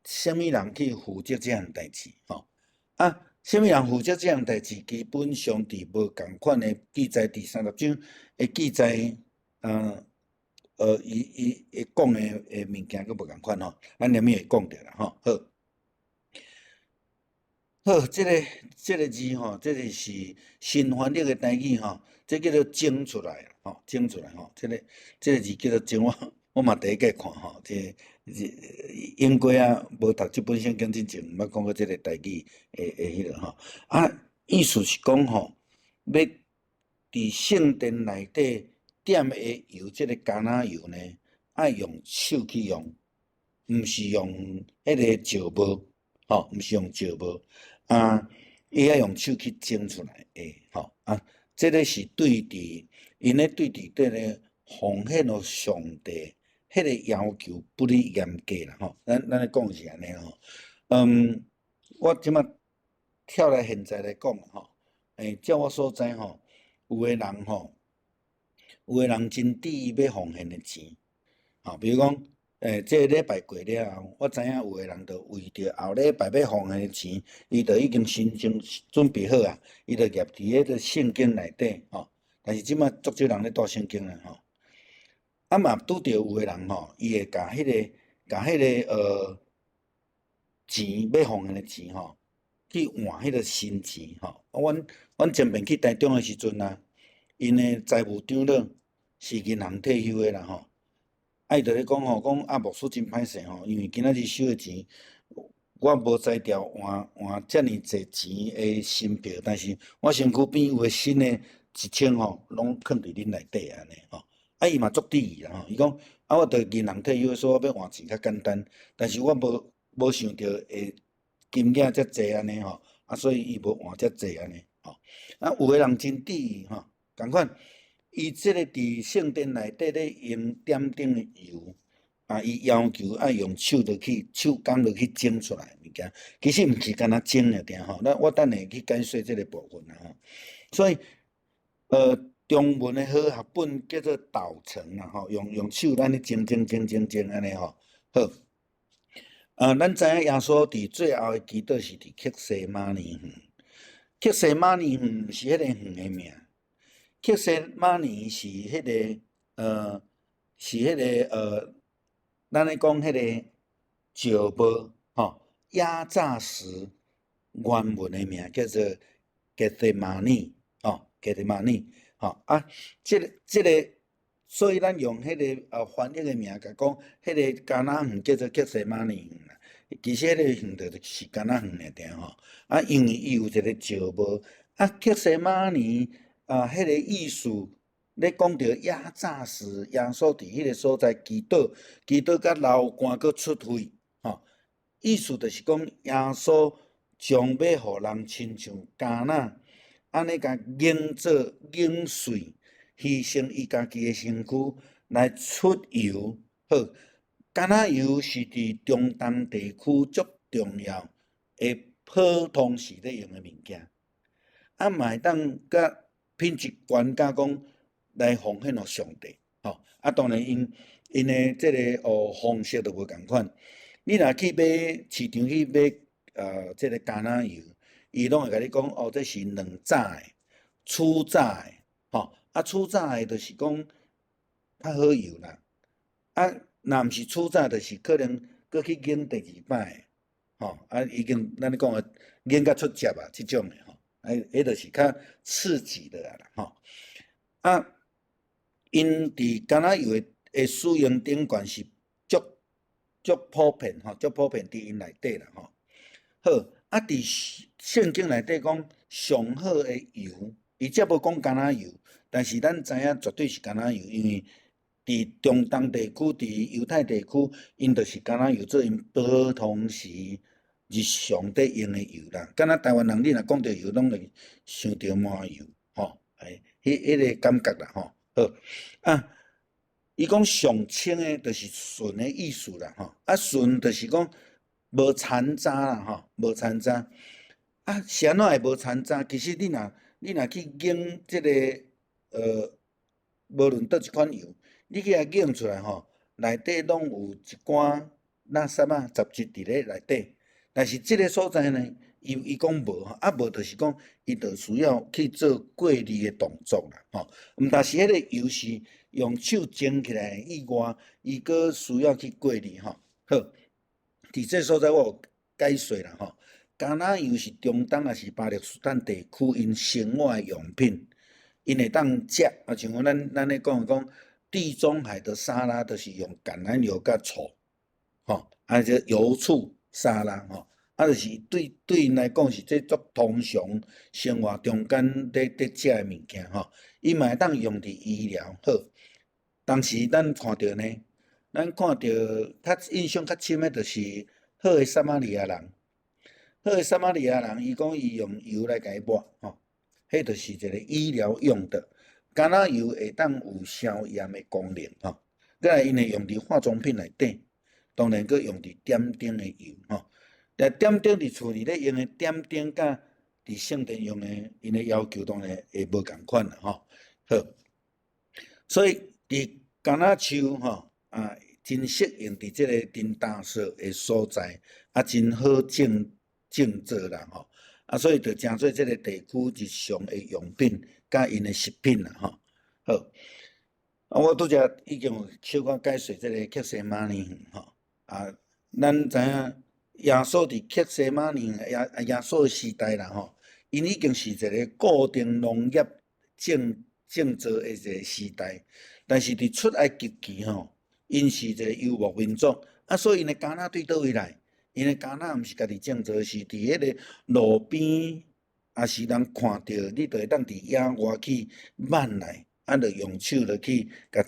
啥物人去負責這項代誌吼？啊，啥物人負責這項代誌？基本上佇無仝款的記載，佇30章的記載，伊伊會講的的物件閣無仝款吼，咱後面會講著啦吼。好，好，這个字吼，這个是新翻譯的台語吼，這叫做蒸出來吼，蒸出來吼，這个字叫做蒸，我嘛第一擺看吼，這英國啊無讀這本聖經之前，毋捌講過這个台語的的彼个吼。啊，意思是講吼，欲佇聖殿內底點的油，這个橄欖油呢，愛用手去用，毋是用彼个石磨，吼，毋是用石磨，啊，伊愛用手去蒸出來的，吼，啊，這个是對佇𪜶咧對佇這个奉獻予上帝彼个要求不離嚴格啦，吼，咱咧講是按呢吼，我這馬跳來現在來講吼，欸，照我所知吼，有的人真致意欲奉獻的錢，吼，比如講，欸，這个禮拜過了後，我知影有的人就為著後禮拜欲奉獻的錢，伊就已經先準備好啊，伊就挾佇彼个聖經內底吼，但是這馬足少人咧帶聖經啦吼。啊嘛拄著有的人吼，伊會共彼个錢欲奉獻的錢吼，去換彼个新錢吼。啊，阮前面去台中的時陣啊，𪜶的財務長老是銀行退休的啦吼。啊，伊就咧講吼，講啊牧師真歹勢吼，因為今仔日收的錢，我無才調換換遮爾濟錢的新票，但是我身軀邊有的新的1000吼，攏囥佇恁內底按呢吼。啊，伊嘛足致意啦吼，伊講啊，我佇銀行退休，所以我欲換錢較簡單，但是我無想著會金額遮濟按呢吼，啊，所以伊無換遮濟按呢吼。啊，有的人真致意吼，仝款，伊這个佇聖殿內底咧用點燈的油，啊，伊要求愛用手落去，手工落去蒸出來的物件，其實毋是干焦蒸爾爾吼。那我等下去解說這个部分啦吼。所以，中文的和合本叫做搗成啦吼，用手按呢舂舂舂舂舂按呢吼。好，咱知影耶穌佇最後的祈禱是佇客西馬尼園。客西馬尼園毋是彼個園的名，客西馬尼是彼個是彼個咱咧講彼個石磨吼，壓榨石原文的名叫做客西馬尼，吼，客西馬尼，吼啊，這個，所以咱用彼個翻譯的名共講，彼個橄欖園叫做客西馬尼園啦。其實彼個園就是橄欖園爾爾吼，啊，因為伊有一個石磨，啊，客西馬尼啊，彼個意思咧講著壓榨時，耶穌佇彼個所在祈禱，祈禱甲流汗閣出血，吼，意思就是講耶穌將欲予人親像橄欖，按呢共擰做擰碎，犧牲伊家己的身軀來出油。好，橄欖油是佇中東地區足重要的普通時咧用的物件，啊嘛會當佮品質懸甲講來奉獻予上帝，吼，啊當然𪜶的這个方式就無仝款。你若去買市場去買這个橄欖油，伊攏會共你講哦，這是軟榨的、粗榨的，吼，啊粗榨的就是講較好油啦，啊若毋是粗榨，就是可能閣去擰第二擺，吼，啊已經咱咧講的擰甲出汁啊，這種的吼，啊，彼就是較刺激的啦，吼，啊，𪜶佇橄欖油的使用頂懸是足足普遍吼，足普遍佇𪜶內底啦吼。好，啊，佇聖經內底講上好的油，伊這無講橄欖油，但是咱知影絕對是橄欖油，因為佇中東地區、佇猶太地區，𪜶就是橄欖油做𪜶普通時日常咧用的油啦。敢若台灣人，你若講著油，攏會想著麻油，吼，哎，彼個感覺啦，吼。好，啊，伊講上清的，就是純的意思啦，吼。啊，純就是講無摻雜啦，吼，無摻雜。啊，是按怎會無摻雜？其實你若去擰這个，無論佗一款油，你去共擰出來吼，內底攏有一寡垃圾啊、雜質佇咧內底。但是這个所在呢，伊講無，啊無就是講，伊就需要去做過濾的動作啦，吼。毋但是彼个油是用手蒸起來以外，伊閣需要去過濾吼。好，佇這所在我有解說啦，吼。橄欖油是中東抑是巴勒斯坦地區𪜶生活的用品，𪜶會當食，啊像講咱咧講講地中海的沙拉，就是用橄欖油佮醋，吼，啊這油醋沙拉吼，啊就是對𪜶來講是這足通常生活中間咧食的物件吼，伊嘛會當用佇醫療。好，當時咱看著呢，咱看著較印象較深的，就是好的撒瑪利亞人。好的撒瑪利亞人，伊講伊用油來共伊抹，吼，彼就是一个醫療用的。橄欖油會當有消炎的功能，吼。閣來𪜶會用佇化妝品內底，當然閣用佇點燈的油，吼。但點燈佇厝裡咧用的點燈，佮佇聖殿用的，𪜶的要求當然會無仝款啦，吼。好，所以佇橄欖樹，吼，啊，真適應佇這个真乾燥的所在，啊，真好種植啦，吼，啊，所以就成做這个地區日常的用品，佮𪜶的食品啦，吼。好，啊，我拄才已經有小可解說這个客西馬尼園，吼，啊，咱知影耶穌佇客西馬尼耶穌的時代啦，吼，𪜶已經是一个固定農業種植的一个時代，但是佇出埃及記吼，𪜶是一个遊牧民族，啊，所以𪜶的橄欖對佗位來？𪜶的橄欖毋是家己種植，是佇彼个路邊，抑是人看著，你就會當佇野外去挽來，啊，就用手落去共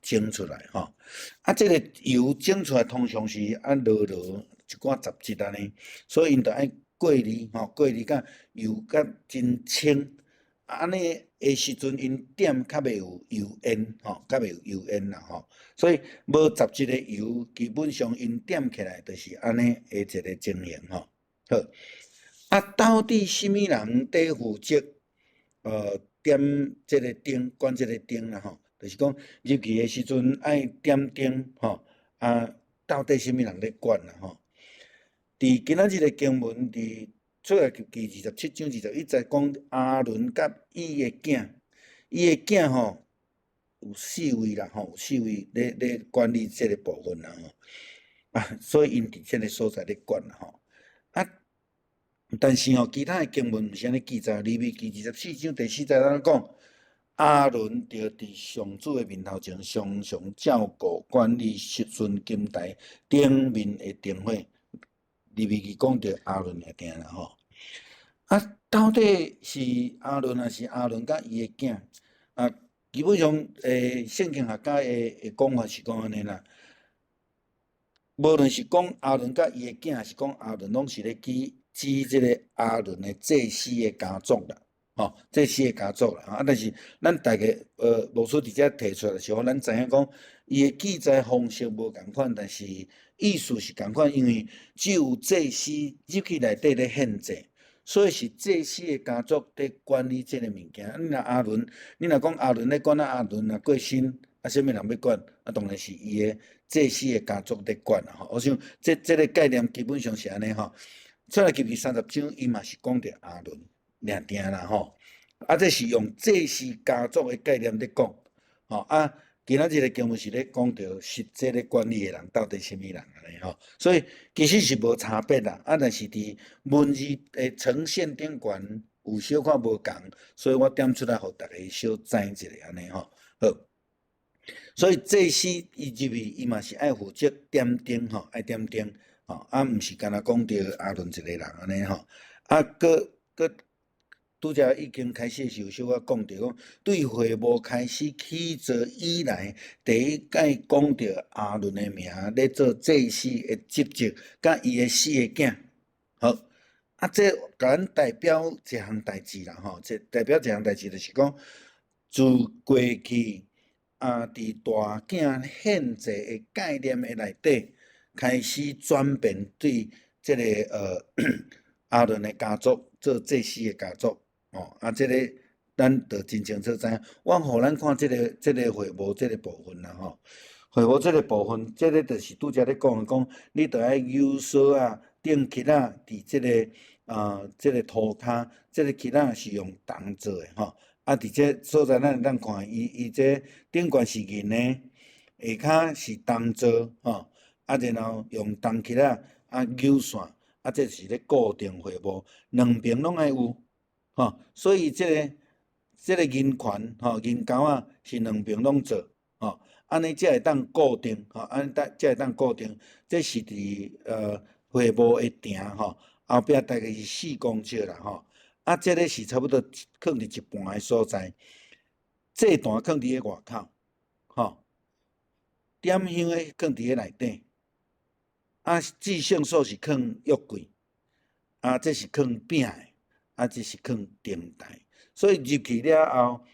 蒸出來吼。啊，這个油蒸出來通常是啊濁濁一寡雜質按呢，所以𪜶就愛過濾吼，過濾甲油甲真清。按呢的時陣，𪜶點較袂有油煙吼，較袂有油煙啦吼。所以無雜質的油，基本上𪜶點起來就是按呢的一个情形吼。好，啊，到底啥物人佇負責？點這个燈，管這个燈啦吼，就是講入去的時陣愛點燈吼，啊，到底啥物人咧管啦吼？佇今仔日的經文，佇出埃及記27章21節講亞倫佮伊的囝，伊的囝吼有四位啦吼，有四位咧管理這个部分啦吼，啊，所以𪜶佇這个所在咧管啦吼，啊，但是吼，其他的經文毋是按呢記載，利未記24章第4節按呢講，亞倫著佇上主的面頭前常常照顧管理純金臺頂面的燈火。利未記講著亞倫爾定啦吼，啊，到底是亞倫抑是亞倫佮伊的囝？啊，基本上，聖經學家的講法是講按呢啦。無論是講亞倫佮伊的囝，抑是講亞倫，攏是咧指指這個亞倫的祭司的家族啦，吼，祭司的家族啦。啊，但是咱大家牧師佇遮提出來的時候，咱知影講，伊的記載方式無仝款，但是意思是仝款，因為只有祭司入去內底咧獻祭，所以是祭司的家族佇管理這個物件。你若亞倫，你若講亞倫咧管啊，亞倫若過身，啊，啥物人欲管？啊，當然是伊的祭司的家族佇管啦吼。我想這個概念基本上是按呢吼。出埃及記30章，伊嘛是講著亞倫爾定啦吼。啊，這是用祭司家族的概念咧講，吼啊。今仔日的經文是咧講著實際咧管理的人到底啥物人按呢吼，所以其實是無差別啦。啊，但是佇文字的呈現頂懸有小可無仝，所以我點出來予大家小知一下按呢吼。好，所以祭司伊入去，伊嘛是愛負責點燈吼，愛點燈吼，啊，毋是干焦講著亞倫一個人按呢吼，啊，閣閣。拄才已經開始時有小可講著講，對會幕開始起造以來，第一擺講著亞倫的名咧做祭司的職責，佮伊的四个囝。好，啊，這共咱代表一項代誌啦吼，這代表一項代誌就是講，自過去啊，佇大囝獻祭的概念的內底，開始轉變對這个亞倫的家族做祭司的家族。哦，啊，這個咱就真清楚知影。我予咱看這個會幕這個部分啦吼，會幕這個部分，這個就是拄才咧講的，講你著愛扭索仔，釘欹仔，佇這个啊，這个塗跤，這个欹仔是用銅做的吼。啊，佇這所在咱會當看，伊這頂懸是銀的，下跤是銅做吼。啊，然後用銅欹仔啊扭線，啊，這是咧固定會幕，兩邊攏愛有。吼，所以這個銀環吼，銀鈎仔是兩邊攏做，吼，按呢才會當固定，吼，按呢才會當固定。這是佇會幕的埕吼，後壁大概是4公尺啦吼，啊，這个是差不多囥佇一半的所在，祭壇囥佇咧外口，吼，點香的囥佇咧內底，啊，至聖所是囥約櫃，啊，這是囥餅的。啊，這是囥燈臺，所以入去了後，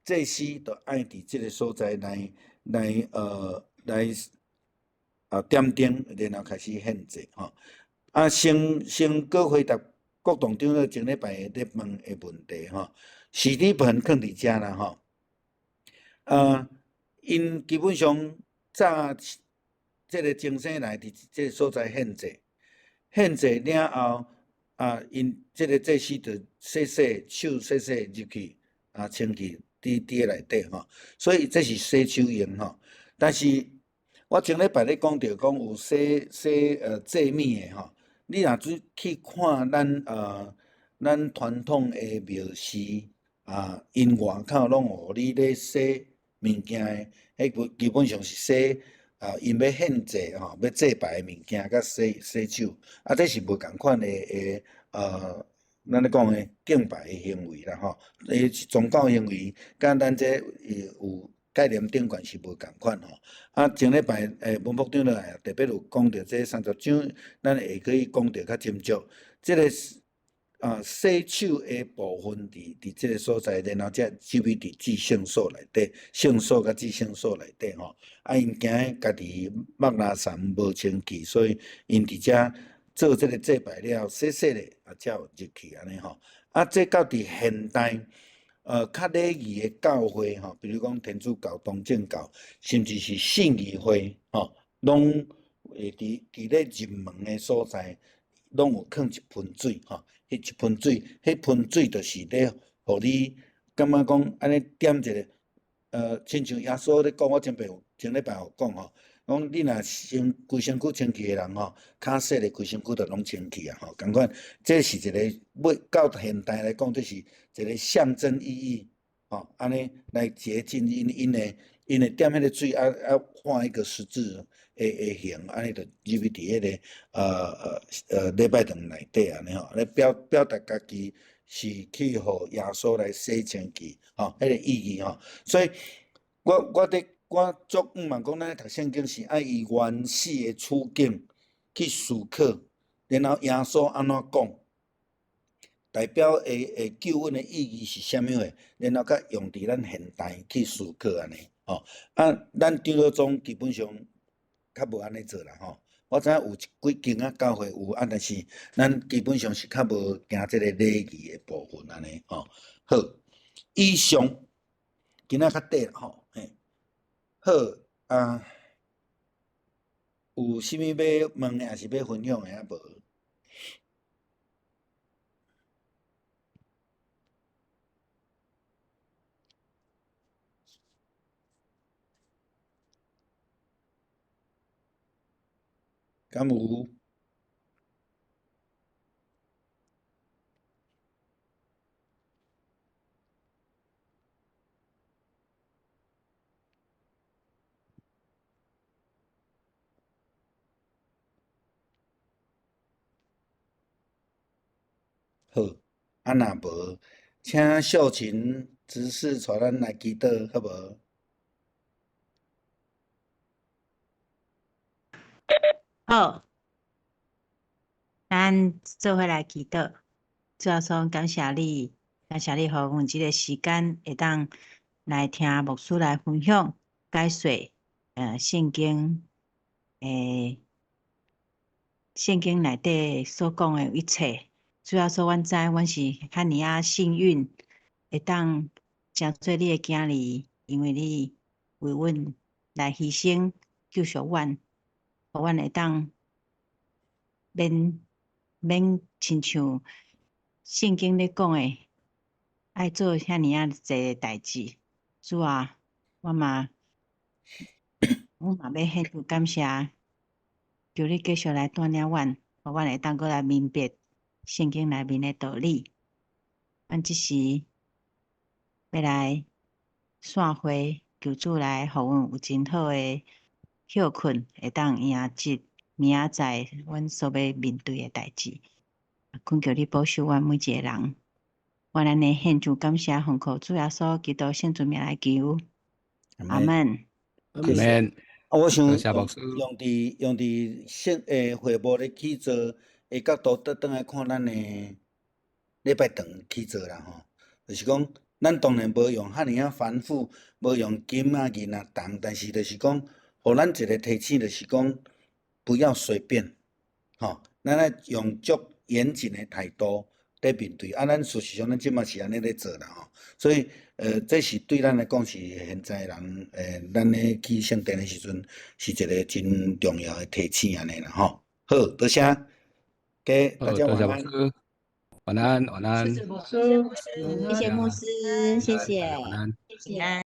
祭司就愛佇這個所在來點燈，然後開始獻祭吼。啊，先閣回答國棟長老前禮拜咧問的問題吼，司提反囥佇遮啦吼。啊，𪜶基本上早這个鐘聲來佇這个所在獻祭，獻祭了後。啊，𪜶這个祭司就洗洗手，洗洗入去，啊，清氣佇佇內底吼，所以這是洗手用吼。但是我前禮拜咧講著講有洗洗祭物的吼，你若去去看咱傳統的廟寺啊，𪜶外口攏予你咧洗物件的，彼基本上是洗啊，𪜶欲獻祭吼，欲祭拜的物件，佮洗洗手，啊，這是無仝款的，咱咧講的敬拜的行為啦吼，伊是宗教行為，佮咱這有概念頂懸是無仝款吼。啊，前禮拜文福長老也特別有講著這30章，咱會可以講著較斟酌。這个啊洗手的部分佇這个所在，然後才入去佇至聖所內底，聖所佮至聖所內底吼。啊，𪜶驚家己目拉毳無清氣，所以𪜶佇遮做這个祭拜了，洗洗咧，啊，才有入去按呢吼。啊，這到佇現代。較禮儀的教會吼，比如講天主教、東正教，甚至是信義會吼，攏會佇咧入門的所在，攏有囥一盆水吼。彼一盆水，彼盆水就是咧，予你感覺講按呢點一下，親像耶穌咧講，我前擺有前禮拜有講吼，講你若身規身軀清氣的人吼，跤洗咧規身軀就攏清氣啊吼，仝款，這是一個欲到現代來講，這是一個象徵意義，吼，按呢來潔淨𪜶的點彼个水啊畫一個十字的形，按呢就入去佇彼个禮拜堂內底按呢吼，來表達家己是去予耶穌來洗清氣，吼，彼个意義吼。所以我足向望講，咱讀聖經是愛以原始的處境去思考，然後耶穌按怎講，代表的救恩的意義是啥物貨，然後閣用佇咱現代去思考按呢，吼。啊，咱長老宗基本上較無按呢做啦，吼。我知影有幾間仔教會有啊，但是咱基本上是較無行這個禮儀的部分按呢，吼。好，以上今仔較短吼，嘿。好啊，有啥物欲問的，抑是欲分享的抑無？敢有？好，啊若無，請秀琴執事帶咱來祈禱，好無？好，咱做伙來祈禱。主耶穌，感謝你，感謝你予阮這个時間會當來聽牧師來分享解說，聖經，聖經內底所講的一切。主耶穌，阮知阮是遐爾仔幸運，會當成做你的囝兒，因為你為阮來犧牲救贖阮，予阮會當免親像聖經咧講的，愛做遐爾仔濟代誌。主啊，我嘛欲獻上感謝，求你繼續來帶領阮，予阮會當閣來明白聖經內面的道理。阮這時欲來散會，求主來予阮有真好的歇睏，會當迎接明仔載阮所欲面對的代誌。懇求你保守阮每一个人。我按呢獻上感謝，奉靠主耶穌基督聖尊名來求。阿門。阿門。啊，我想多謝牧師。用佇聖會幕咧去做的角度，倒轉來看咱的禮拜堂去做啦吼，就是講，咱當然無用遐爾仔繁複，無用金啊銀啊銅，但是就是講，予咱一個提醒，就是講，不要隨便，吼，咱愛用足嚴謹的態度咧面對。啊，咱事實上，咱這馬是按呢咧做啦吼。所以，這是對咱來講是現在人，咱咧去聖殿的時陣，是一個真重要的提醒按呢啦吼。好，多謝，給大家晚安。晚安，晚安。謝謝牧師，謝謝牧師，謝謝，晚安。謝謝。